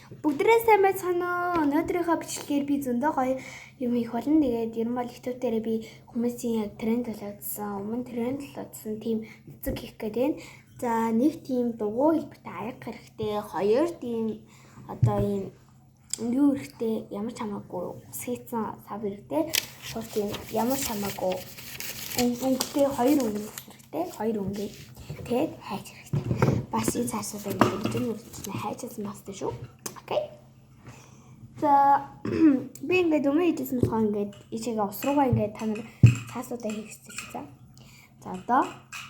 Бүгдээрээ сайн байцгаана уу? Өнөөдрийнхөө бичлэгээр би зөндөө гоё юм хийх болно. Тэгээд ер нь бол YouTube дээрээ би хүмүүсийн яг тренд болоодсан, өмнө тренд болоодсан тийм цэцэг хийх гээд байна. За нэг тийм дугуй хэлбэртэй аяга хэрэгтэй, хоёр тийм одоо ийм юу хэрэгтэй, ямар ч хамаагүй ус хийцэн сав хэрэгтэй, гурав тийм ямар ч хамаагүй өнгөтэй хоёр өнгө хэрэгтэй, хоёр өнгө. Тэгээд хайч хэрэгтэй. Бас энэ цаасаа ингээд өргөжин хайчсан байх хэрэгтэй шүү. Окей. За би ингээд өмнө хийжсэн болохоор ингээд ичээгээ ус руугаа ингээд та нар цаасуудаа хийх хэрэгтэй шүү. За. За одоо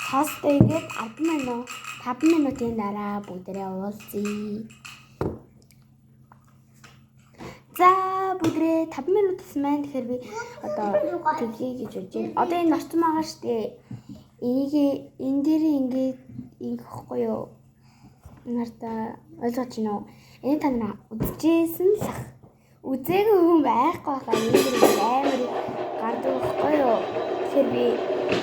цаастай ингээд 10 минут 5 минутын дараа бүгдээрээ уулзъя. За бүгдээрээ 5 минут болсон байна. Тэгэхээр би одоо тэглэе гэж бодож байна. Одоо энэ орсон байгаа шүү дээ. Энийг энэ дээр ингээд ингэхгүй юу? Нарта ойлгож байна уу? Энэ та нар үзчихсэн л ах. Үзээгүй хүн байхгүй хаа. Энэ дэр амар гардаг байхгүй юу? Тэгэхээр би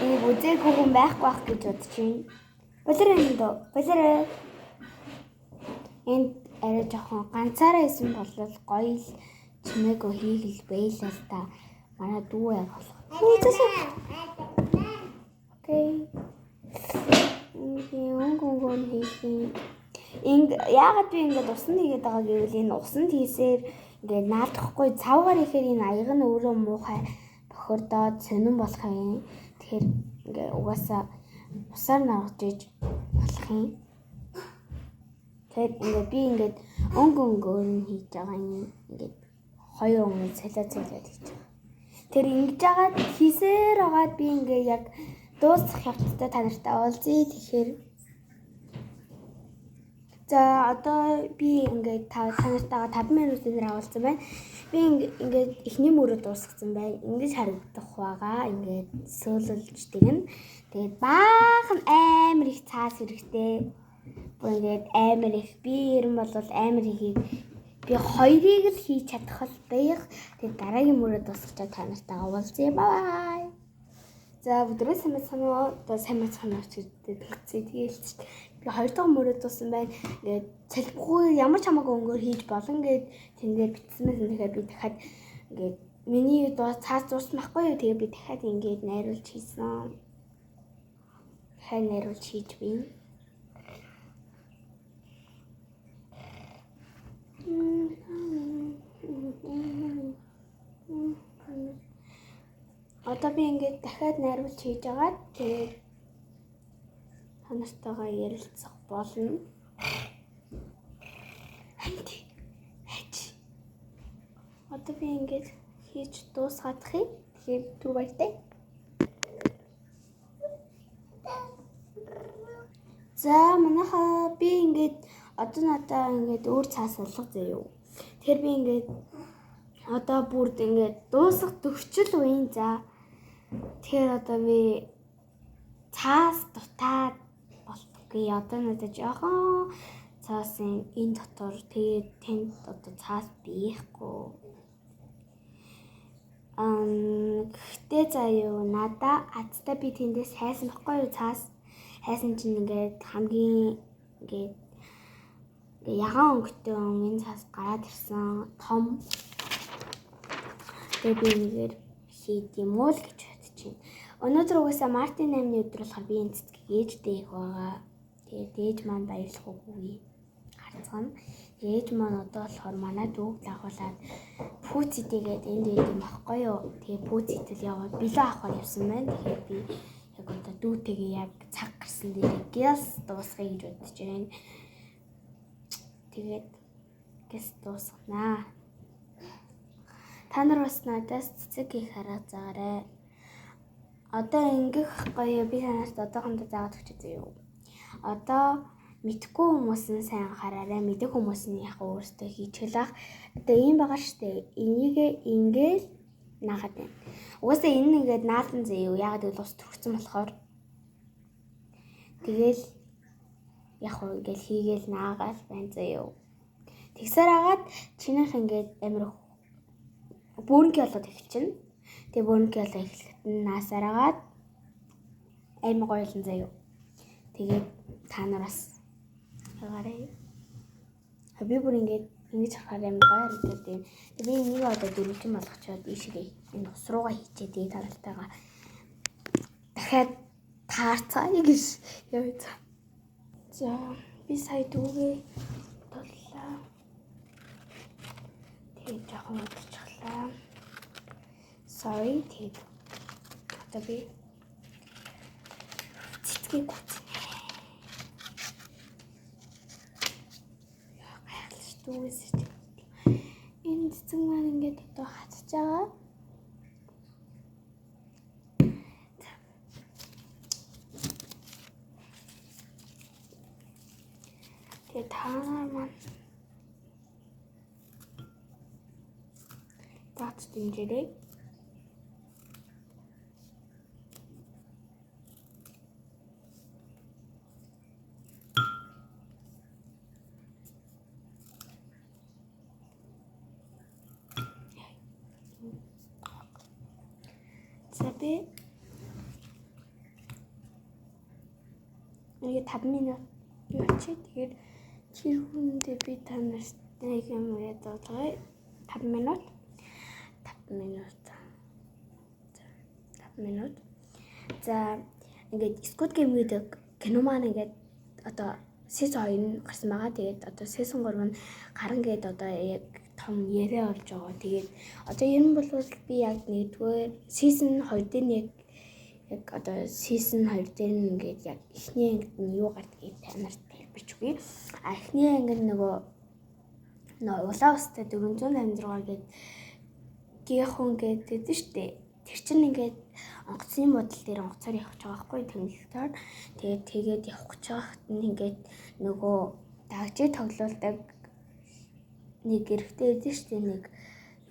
энийг үзээгүй хүн байхгүй байх гэж бодож байна. Болоор юм дөө. Болоор. Энд арай жоохон ганцаараа исэн бол гоё л чимээгүй хийх л байлаа л та. Манай дүү яг болох. Окей. Өнгө өнгө хийх юм. Яагаад би ингээд усанд хийгээд байгаа гэвэл энэ усанд хийсээр ингээд наадахгүй цавгаар ихээр энэ аяга нь өөрөө муухай бохирдоод сонирн болох юм. Тэгэхээр ингээ угаасаа усаар наргаж иж болох юм. Тэгэхээр ингээд би ингээд өнгө өнгөөр нь хийж байгаа юм. Ингээд хоёр өнгө солиод солиод хийж байгаа. Тэр ингэж жагаад хийсээр агаад би ингээ яг дуусах явцтай та нартай уулзъя. Тэгэхээр за одоо би ингээд та нартайгаа 5 минутын дараа уулзсан байна. Би ингээд эхний мөрөө дуусгасан байна. Ингэж харагдах байгаа. Ингээд сөөлөлж тэгнэ. Тэгээд баахан амар их цаас хэрэгтэй. Бүр ингээд амар их би ер нь бол амар их би хоёрыг л хийж чадах л байх. Тэгээд дараагийн мөрөө дуусгачаа та нартайгаа уулзъя. Bye. За өдрөө сайн байцгаана уу? Одоо сайн байцгаана уу гэж төгсөе. Тэгээл ч би хоёр дахь мөрөө дууссан байна. Ингээд цалбгүй ямар ч хамаагүй өнгөөр хийж болно гэд тэн дээр бичсэн байсан. Тэгэхээр би дахиад ингээд миний цаас дууссан байхгүй юу? Тэгээ би дахиад ингээд найруулж хийсэн. Дахиад найруулж хийж бий. Одоо би ингээд дахиад найруулж хийж агаад тэгээд та нартайгаа ярилцах болно. Ханти. Хаж. Одоо би ингээд хийж дуусгаадах юм. Тэгэхээр түр баяртай. За манайхаа би ингээд одоо надаа ингээд өөр цаас алга заяа. Тэгэхээр би ингээд одоо бүрд ингээд дуусах төгсчл үеийн за. Тэгэхээр одоо би цаас дутаад болтгүй. Одоо надад жоохон цаасын энэ дотор тэгээд тэнд одоо цаас биехгүй. Гэхдээ заа юу надаа азтай би тэндээс хайсан баггүй юу цаас. Хайсан чинь ингээд хамгийн ингээд ягаан өнгөтэй энэ цаас гараад ирсэн том. Тэгээ би нэгээр хийд юм уу л гэж бодож байна. Өнөөдөр угаасаа Мартин 8-ны өдөр болохоор би энэ цэцгийг ээжтэй их байгаа. Тэгээд ээж маань баярлах үгүй харцгаана. Ээж маань одоо болохоор манай дүүг дагуулад пүүцэтэйгээд энд байд юм баггүй юу. Тэгээ пүүцэтэл яваад бэлэн авахар явсан байна. Тэгэхээр би яг одоо дүүтэйгээ яг цаг гарсан дээр гялс дуусгая гэж бодож байна. Тэгээд гэс дуусганаа. Та нар бас надаас цэцэг хийх арга заагаарай. Одоо ингэх гоё би танаас одоохондоо заагаад өгч үзье юу. Одоо мэдхгүй хүмүүс нь сайн анхаараарай. Мэдэх хүмүүс нь яг өөрсдөө хийчихэл ах. Одоо ийм байгаа штэ. Энийг ингээл наагаад байна. Угаасаа энэ ингээд наалан зэ юу. Яагаад гэвэл ус төрсөн болохоор. Тэгэл яг уу ингээл хийгээл наагаал байна зэ юу. Тэгсээр агаад чинийх ингээд амар бөөрөнхий болоод эхэлчихнэ. Тэгээ бөөрөнхий болоод эхлэхэд нь наасаар агаад амар гоё юм заяа. Тэгээд та нар бас байгаарай. Би бүр ингээд Ингэж харахаар амар гоё харагдаад байна. Би энийг одоо дөрвөлжин болгочоод ийшээ энэ ус руугаа хийчээ, тэгээд таралтайгаа дахиад таарцгаая гэж явъя. За, би сая дүүгээ туллаа. Тэгээд жоохон удчихлаа. Sorry. Тэгээд одоо би цэцгийг гүцнэ. Яа, гайхалтай дүүгээс чинь. Энэ цэцэг маань ингээд одоо хатж байгаа. Тэгээд та нар маань бац дэмжээрэй. За, би нэг 5 минут юу чи, тэгээд тэр хүндээ би та нарт нэг юм яриад болгоё. 5 минут. 5 минут. За, 5 минут. За, ингээд Squid Game гэдэг кино маань ингээд одоо season 2 нь гарсан байгаа. Тэгээд одоо season 3 нь гарan гээд одоо яг том яриа болж байгаа. Тэгээд одоо ер нь бол би яг нэгдүгээр season 2 дээр нэг яг одоо season 2 дээр нь ингээд яг эхний ангид нь юу гардгийг та нарт тайлбарч өгье. А эхний ангид нөгөө улаан устай 486 гээд гихун гэдэг шүү дээ. Тэр чинь ингээд онгоцны модал дээр онгоцоор явах гэж байгаа байхгүй тэмдэглэлтээр. Тэгээд явах гэж байхад нь ингээд нөгөө дагжийг тоглуулдаг нэг эрэгтэй байдаг шүү дээ, нэг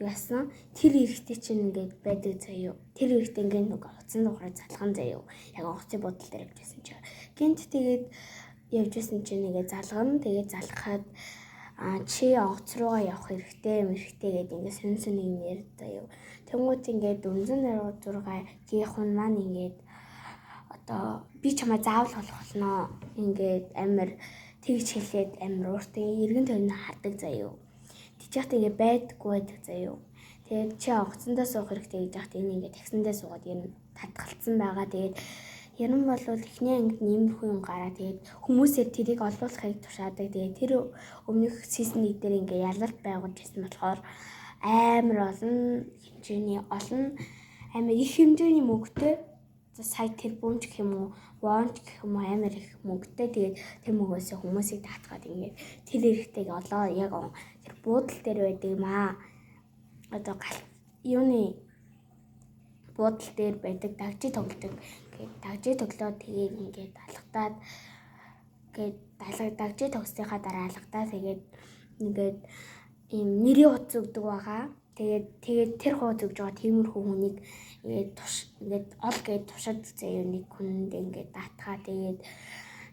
яасан. Тэр эрэгтэй чинь ингээд байдаг заяо. Тэр эрэгтэй ингээд нөгөө онгоцны дугаараа залган заяо. Яг онгоцны бодол дээр явж байсан чинь. Гинт тэгээд явж байсан чинь ингээд залгана. Тэгээд залгахад чи онгоц руугаа явах хэрэгтэй юм хэрэгтэй гэдэг ингээд сонь сонь юм ярьд заяо. Тэнгүүт ингээд 486 гихун маань ингээд одоо би чамаа заавал болох болно. Ингээд амар тэгж хэлээд амар ууртай эргэн тойрон хардаг заяо. Тэгж яхад ингээд байдаггүй байдаг заяо. Тэгээд чи онгоцондоо суух хэрэгтэй гэж яхад энэ ингээд таксандаа суугаад ер нь татгалцсан байгаа. Тэгээд ер нь бол эхний ангид нэмэрхүү юм гараа. Тэгээд хүмүүсээр тэрийг олуулахыг тушаадаг. Тэгээд тэр өмнөх season 1 дээр ингээд ялалт байгуулж ирсэн болохоор амар олон хэмжээний олон амар их хэмжээний мөнгөтэй, сая тэрбумч гэх юм уу, вонч гэх юм уу, амар их мөнгөтэй. Тэгээд тэр мөнгөөсөө хүмүүсийг даатгаад ингээд тэр эрэгтэйг олоо яг тэр буудал дээр байдаг юм аа. Одоо гал юуны буудал дээр байдаг дагжи тоглодог. Ингээд дагжи тоглоод тэгээд ингээд алгадаад ингээд дагжи тогсныхаа дараа алгадаа тэгээд ингээд ийм нэрийн утас өгдөг байгаа. Тэгээд тэр хууц өгж байгаа тиймэрхүү хүнийг ингээд туш ингээд ол гээд тушаад заяа нэг хүнд ингээд даатгаа. Тэгээд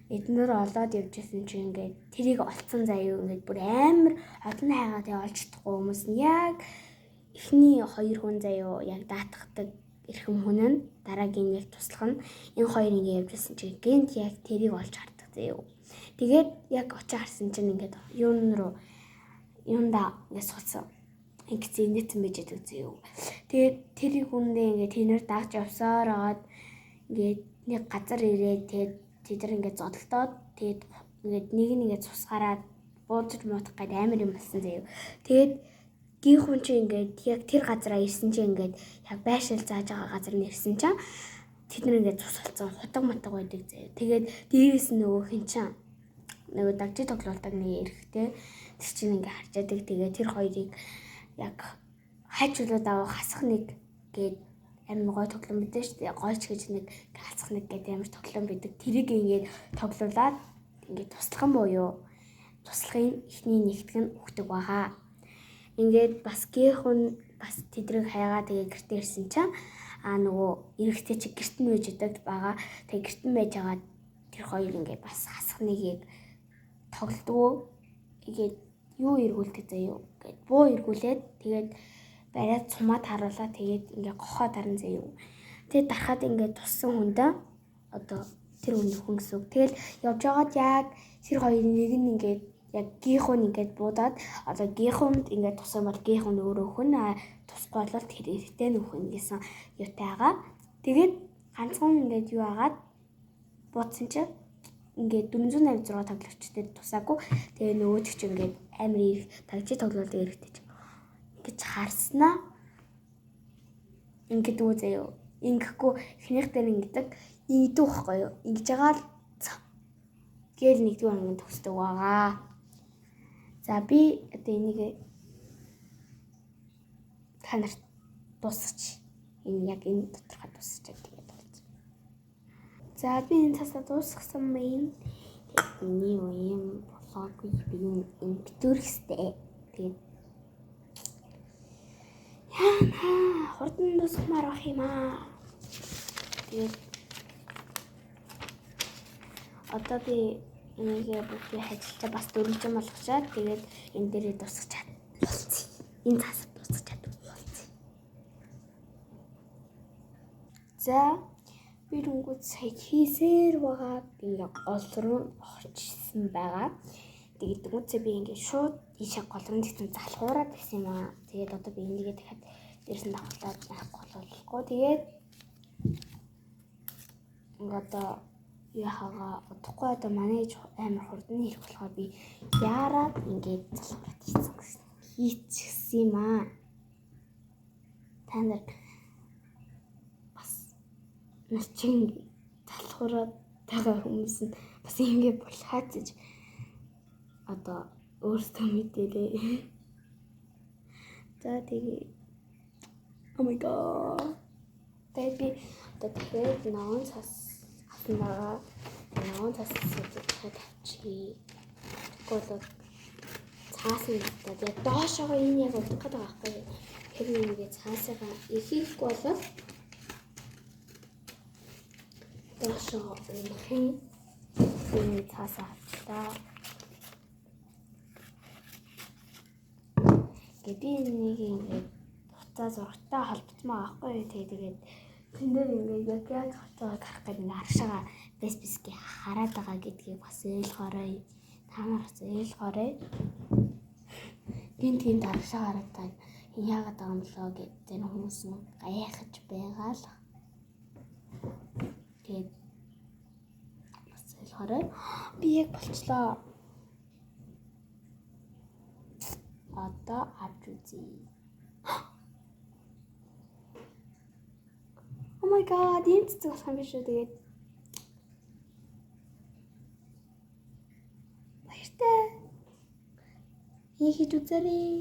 эднэр олоод явж исэн чинь ингээд тэрийг олцсон заяа ингээд бүр амар олон хайгаа тэгээ олж чадахгүй хүмүүс нь яг эхний хоёр хүн заяа яг даатгадаг эрхэм хүн нь дараагийн яг туслах нь энэ хоёр ингээд явж исэн чинь гинт яг тэрийг олж хардаг заяа. Тэгээд яг очиж харсан чинь ингээд юун руу юунда ингээд суудсан. Ингээд инээсэн байж байдаг заяа. Тэгээд тэрийг хүндээ ингээд тэнэр дагж явсаар агаад ингээд нэг газар ирээд тэгээд тэд нар ингээд зодолдоод тэгээд ингээд нэг нь ингээд цусгараад буудаж муутах гээд амар юм болсон заяа. Тэгээд гин хүн чинь ингээд яг тэр газараа ирсэн чинь ингээд яг байшил зааж байгаа газар нь ирсэн чинь тэд нар ингээд цус болсон хутаг мутаг байдаг заяа. Тэгээд дээрээс нь нөгөө хин чинь нөгөө дагжи тоглуулдаг нэг эрэгтэй тэр чинь ингээд харж яадаг. Тэгээд тэр хоёрыг яг хайчуулаад авах хасах нэг гээд амар гой тоглоом байдаг шүү дээ. Гойч гэж нэг хасах нэг гэдэг амар тоглоом байдаг. Тэрийг ингээд тоглуулад ингээд туслах юм буюу туслахын эхний нэгтгэн нь өгдөг байгаа. Ингээд бас гихүн бас тэдрийг хайгаа тэгээ гэртээ ирсэн чинь нөгөө эрэгтэй чи гэрт нь байж идэг байгаа. Тэгээ гэрт нь байж байгаа тэр хоёр ингээд бас хасах нэгийг тоглодгоо. Ингээд юу эргүүлдэг заяа гэд буу эргүүлээд тэгээд бариад цумаад харуулаа тэгээд ингээд гохоо дарна заяа. Тэгээд дарахад ингээд туссан хүндээ одоо тэр хүн хүн гэсэн үг. Тэгэл явж байгаад яг тэр хоёр нэг нь ингээд Яг гийнхун ингээд буудаад одоо гийнхунд ингээд тусан бол гийнхун өөрөө өхөн, тусахгүй бол тэр эрэгтэй нь өхөн гэсэн юутай байгаа. Тэгээд ганцхан ингээд юу агаад буудсан чинь ингээд 486 тоглогчтой тусаагүй. Тэгээ нөгөөдөг чинь ингээд амар их тагжи тоглолт эрэгтэй чинь ингэж харснаа ингээд үү заяо. Ингэхгүй эхнийх дээр ингэдэг ингэдэг байхгүй юу? Ингэж байгаа л гээл нэгдүгээр анги төгсдөг байгаа. За би одоо энийг та нарт дуусгач. Энэ яг энэ тодорхой дуусгach тэгээд болсон. За би энэ цасаа дуусгасан байна. Миний үеийн болоогүй би энэ битүүрх хэвтэй. Тэгээд яана хурдан дуусгамаар байх юм аа. Тэгээд одоо би энийг бүгдийг ажиллаж бас дөрвөлжин болгочоод тэгээд энэ дээрээ дуусгачаад болцъё. Энэ цаасаа дуусгачаад болцъё. За би рөнгөд сая хийсээр байгаа ингээ гол руу орчихсон байгаа. Тэгээд дөнгөцөө би ингээ шууд ийшээ гол руу тэгсэн залхуураад байсан юм аа. Тэгээд одоо би энийгээ дахиад дээрс нь давхлаад байхгүй болохгүй. Тэгээд ингээ одоо яхаага удахгүй одоо манай ээж амар хурдан ирэх болохоор би яарад ингээд залхуураад хийсэн гэсэн хийчихсэн юм аа. Та нар бас начин залхуураад байгаа хүмүүс нь бас ингэ болохаач гэж одоо өөртөө мэдээлээ. За тэгээ oh my god. Тэгээд би одоо дахиад ногоон цас авсан байгаа. Ногоон цас дахиад авчий. Тэгэхгүй бол цаасан надад яг доошоогоо энэ яг удах гэдэг байгаа байхгүй юу? Тэр нэгээ цаасаа ихийхгүй болол доошоо унах юм. Энэ цаасаа авчлаа. Ингээд би энийг ингээд хуцаа зурагтай холбогдсон байгаа байхгүй юу? Тэгээд тэн дээр ингээд яг яаж холбоог харах гэдэг ингээд аршаага бэс бисгээ хараад байгаа гэдгийг бас ойлгоорой. Та нар бас ойлгоорой. Гинт гинт аршаа хараад байгаа яагаад байгаа юм болоо гэд зарим хүмүүс нь гайхаж байгаа л. Тэгээд бас ойлгоорой. Би яг болчлоо. Одоо авч үзье. Oh my god, ийм цэцэг болох юм биш үү тэгээд. Баяртай. Ийм хийж үзээрэй.